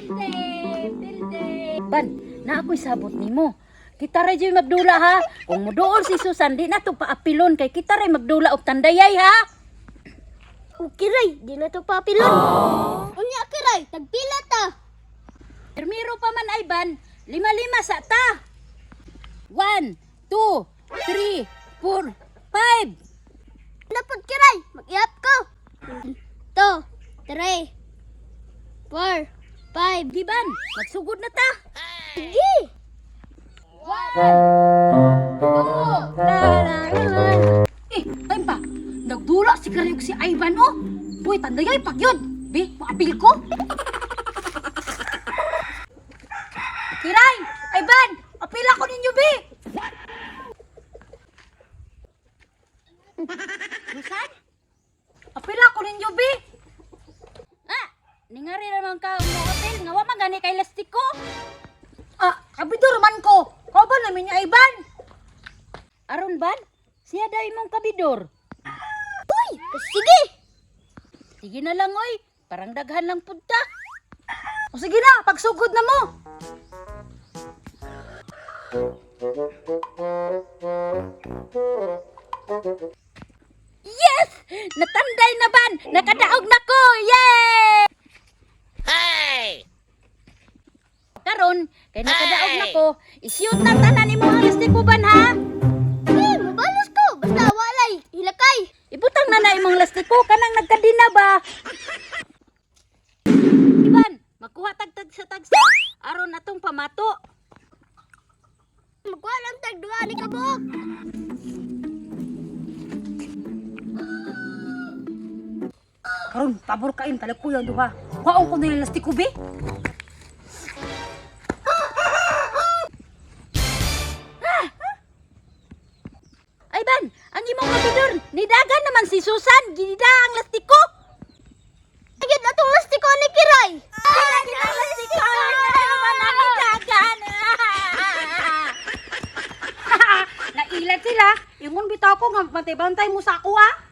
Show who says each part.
Speaker 1: Pilde, pilde. Ban, na ako'y sabot nimo. Kita ra jud magdula ha. Kung muduol si Susan, di na to paapilon kay kita ra magdula og tandayay ha.
Speaker 2: Okay, Ray. Di na to papilon. Unya, Kiray. Tagpila ta.
Speaker 1: Pirmiro pa man ay ban, lima-lima sa ta. 1, 2, 3, 4, 5.
Speaker 2: Napod, Kiray. Mag-iap ko. 2, 3, 4, 5.
Speaker 1: Giban, magsugod na ta.
Speaker 2: Sige.
Speaker 3: Eh, time pa. Nagdula si Karayog si Ivan, oh. Boy, tandayay pagyod. Be, maapil ko. Kiray, Ivan, apil ako ninyo, be.
Speaker 1: Susan?
Speaker 3: Apil ako ninyo, be.
Speaker 1: Ah, ningari naman ka mo apil nga wa man gani kay lastiko.
Speaker 3: Ah, kabidor man ko. Kauban namin ni Ivan.
Speaker 1: Aron ban, siya daw imong kabidor.
Speaker 2: Uy, sige.
Speaker 1: Sige na lang oy, parang daghan lang pud ta.
Speaker 3: O sige na, pagsugod na mo.
Speaker 1: Yes! Natanday na ban! Nakadaog na ko! Yay! Hey! Karon, kay nakadaog na ko, i-shoot na tanan imo ang lastiko ban ha.
Speaker 2: Eh, mabalos ko. Basta walay. Hilakay.
Speaker 1: Ibutang na na imong lastiko kanang nagkadina ba. Iban, magkuha tagtag sa tagsa aron atong pamato.
Speaker 2: Magkuha lang tag duha ni kabuok.
Speaker 3: Karon, pabor kain talikuyan duha. Kuhaon ko nila lastiko, be.
Speaker 1: Ay ban, ang imong kabidor, nidagan naman si Susan, ginida ang lastiko.
Speaker 2: Agad atong lastiko ni Kiray.
Speaker 1: Ang lastiko, ay naman ang nidagan.
Speaker 3: Nailan sila. Ingon bitaw ko nga bantay-bantay mo sa ako, ah.